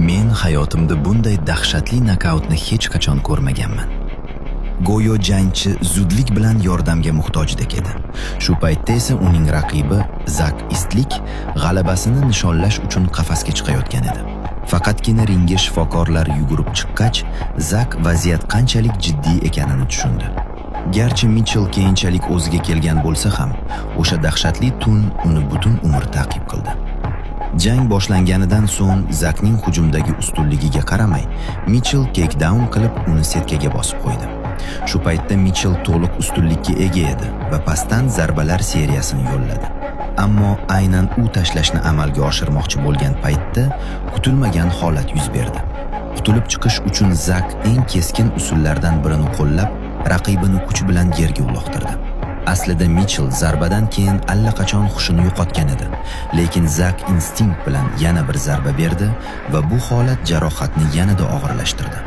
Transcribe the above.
Men hayotimda bunday dahshatli nokautni hech qachon ko'rmaganman. Go'yo jangchi zudlik bilan yordamga muhtojdek edi. Shu paytda esa uning raqibi Zak Istlik g'alabasini nishonlash uchun qafasga chiqayotgan edi. Faqatgina ringga shifokorlar yugurib chiqqach, Zak vaziyat qanchalik jiddiy ekanini tushundi. Garchi Mitchell keyinchalik o'ziga kelgan bo'lsa ham, o'sha dahshatli tun uni butun umr ta'qib qildi. Jang boshlanganidan so'ng Zakning hujumdagi ustunligiga qaramay, Mitchell takedown qilib uni setkaga bosib qo'ydi. Shu paytda Mitchell to'liq ustunlikka ega edi va pastdan zarbalar seriyasini yo'lladi. Ammo aynan u tashlashni amalga oshirmoqchi bo'lgan paytda kutilmagan holat yuz berdi. Qutulib chiqish uchun Zak eng keskin usullardan birini qo'llab, raqibini kuch bilan yerga uloqtirdi. Aslida Mitchell zarbadan keyin allaqachon hushini yo'qotgan edi, lekin Zak instinkt bilan yana bir zarba berdi va bu holat jarohatni yanada og'irlashtirdi.